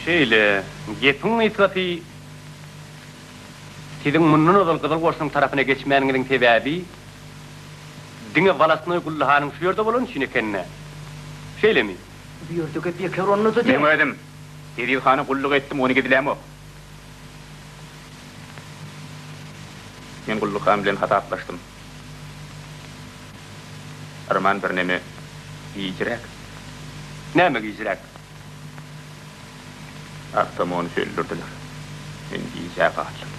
Şeýle, gepiň gysgasy, siziň mundan ozal Gyzyl Goşunyň tarapyna geçmäniňiziň sebäbi, diňe wolostnoý Gulluhanyň şu ýerde bolany üçin eken-dä. Şeýlemi? Bu ýerde gep ýeke onda-da däl. Meň özüm Eziz hana gulluk etdim, ony gizlämok. Men Gulluhan bilen hasaplaşdym. Arman birneme gijräk. Näme gijräk? Artamony öldürdiler. Men gijä galdym.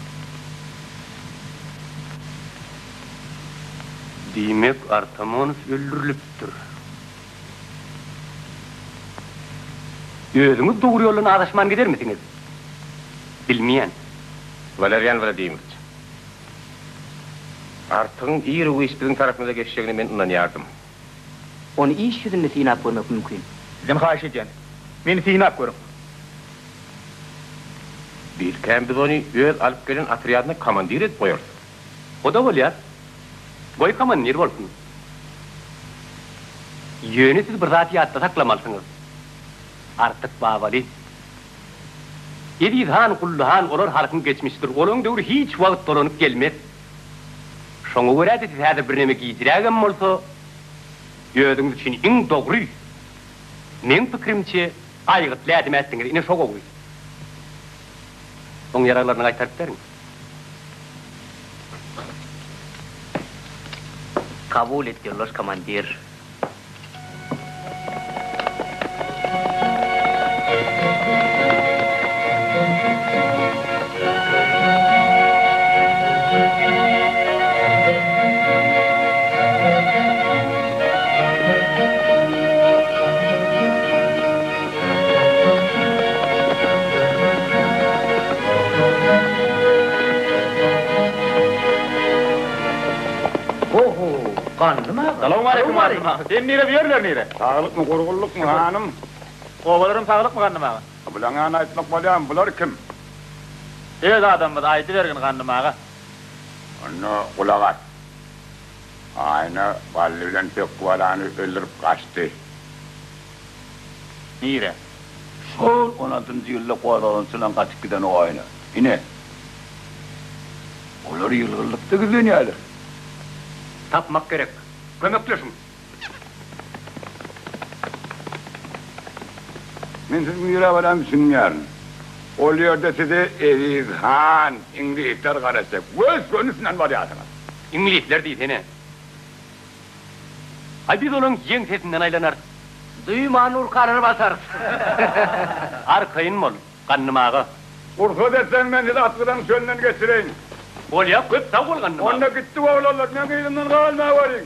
Diýmek, Artamonow öldürilipdir. Özüňiz dogry ýoldan azaşman gidermisiňiz? Bilmeýän. Walerýan Wladimirowiç, Artygyň ir-u-giç biziň tarapymyza geçjegine men ynanýardym. Ony iş ýüzünde synap görmek mümkin. Sizden haýyş edýän, meni synap görüň. Belkäm biz ony öz alyp gelen otrýadyna komandir edip goýarys. O-da bolýar. Goý komandir bolsun. Ýöne siz bir zat ýatda saklamalysyňyz. Artyk Babaly. Eziz han, Gully han olar halkyň geçmişidir. Olaň döwri hiç wagt dolanyp gelmez. Şoňa görä-de siz häzir birneme gijrägem bolsa, özüňiz üçin iň dogry, meň pikirimçe, aýgytly ädim ätdiňiz. Ine, şo gowy. Oň ýaraglaryny gaýtaryp beriň. Kabul et, ýoldaş komandir. Ho-ho, Gandym aga. Salowmaleýkim Gandym aga. Sen nire, bu ýerler nire? Saglykmy, gurgunlykmy, hanym? Obalaram saglykmy, Gandym aga? Bulaň ýany aýtmak bolýarmy, bular kim? Öz adamymyz, aýdybergin, Gandym aga. Onda gulak as. Aýna Bally bilen Pökgi balany öldürip gaçdy. Nire? Şol on altynjy ýylda gozgalaňçylaň gaçyp giden o aýna. Ine, olar ýylgynlykda gizlenýärler. Tapmak gerek. Kömekleşiň. Men siziň nirä barýanymy düşünmeýärin. Ol ýerde size Eziz han, iňlisler garaşjak. Gös-gönüsinden barýarsyňyz. Iňlisler diýsene. Aý biz olaň ýeňsesinden aýlanarys. Duýman urkalary basarys. Arkaýyn bol, Gandym aga. Rugsat etseň men sizi Atgydaň çölünden geçireýin. Bolýa, köp sag bol, Gandym aga. Onda gitdik oglanlar, meň yzymdan galmaweriň.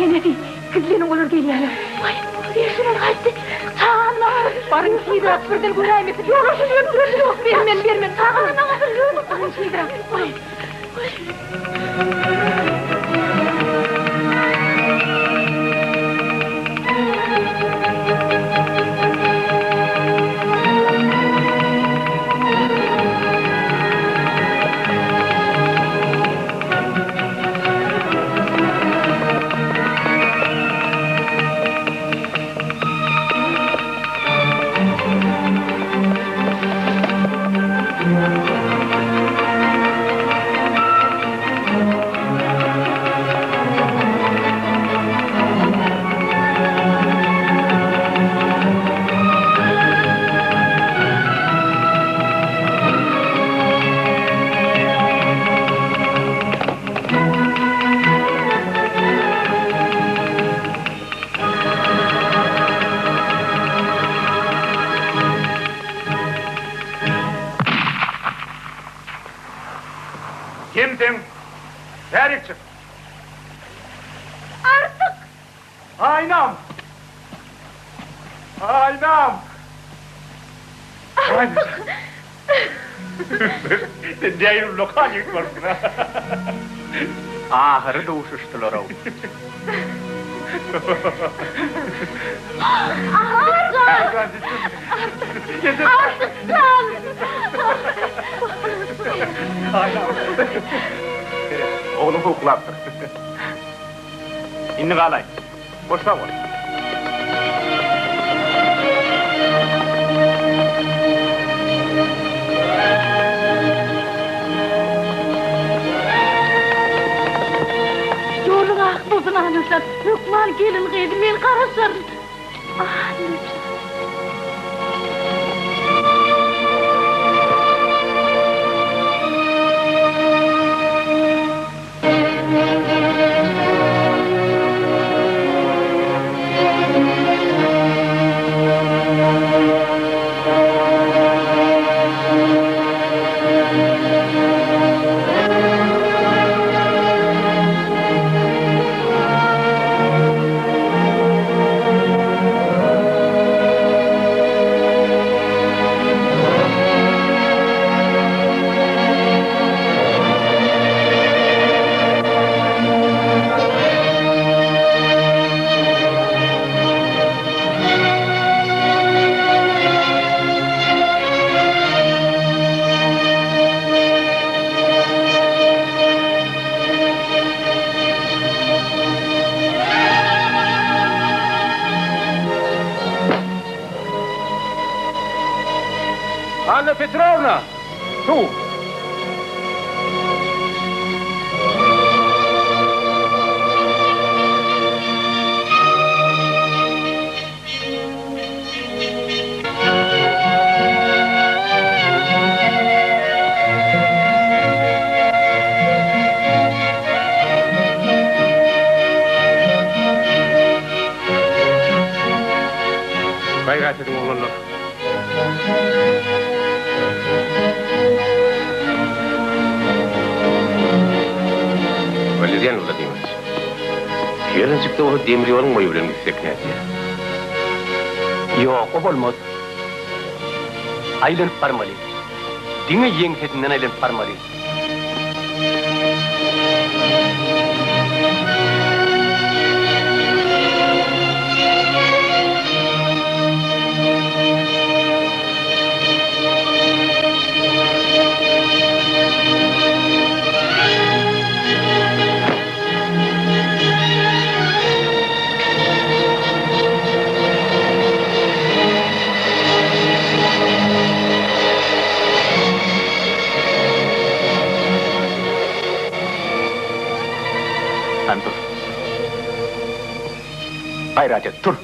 Enesi, gizleniň olar gelýärler. Waý, şular gaýtdy. Çagany maňa ber. Baryň tizräk birden göräýmesin. Ýok, şuny öldürer. Ýok, bermen, bermen. Çagany maňa ber. Baryň tizräk. Waý, waý. Kimsiň? Bärik çyk! Artyk! Aýnam! Aýnam! Artyk! Sen nähili ullakan ýigit bolupsyň-a! Ahyry duşuşdylar-ow. Artyk jan! Artyk jan! Seret, ogluň uklapdyr. Indi galaý. Hoş sag bol. Ýoluň ak bolsun Annajan, hökman gelin gyzy men garaşaryn. Annajan. Anna Petrowna! Suw! Hernijik-de bolsa demir ýoluň boýy bilen gitsek nädýä? Ýok, o bolmaz. Aýlanyp barmaly. Diňe ýeňsesinden aýlanyp barmaly. Hany tur. Gaýrat et, tur!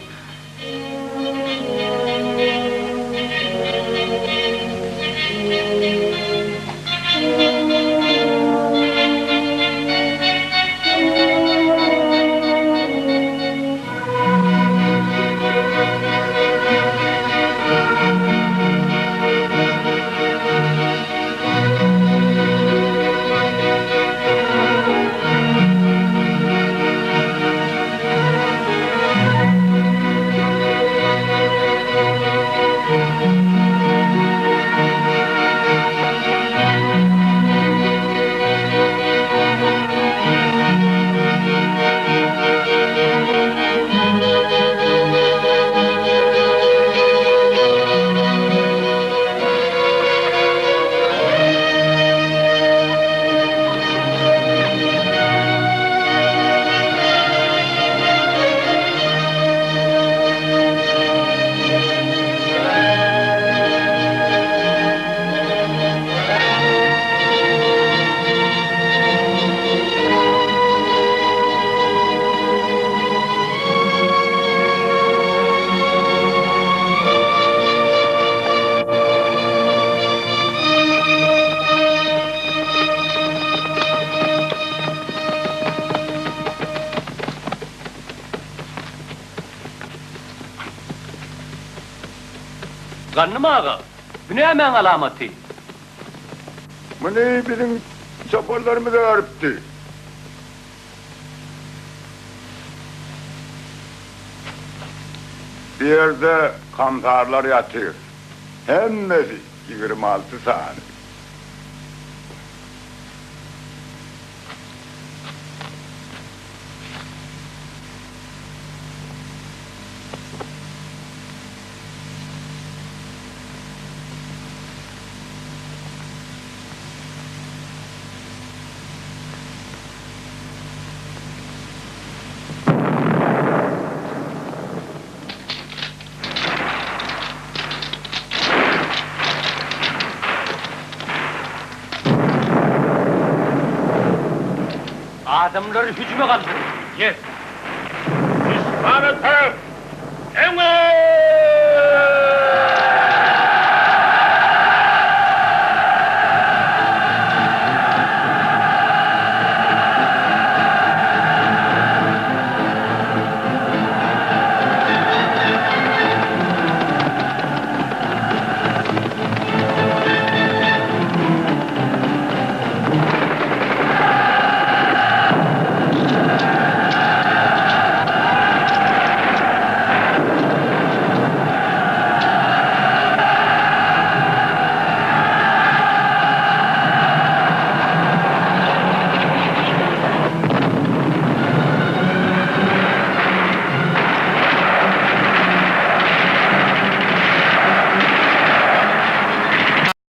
Gandym aga, bu nämäň alamaty? Muny biziň çopanlarymyz örüpdi. Bu ýerde kamsarlar ýatyr. Hemmesi 26 sany. Adamlary hüjüme galdyryň! Ýes! Duşmana tarap öňe!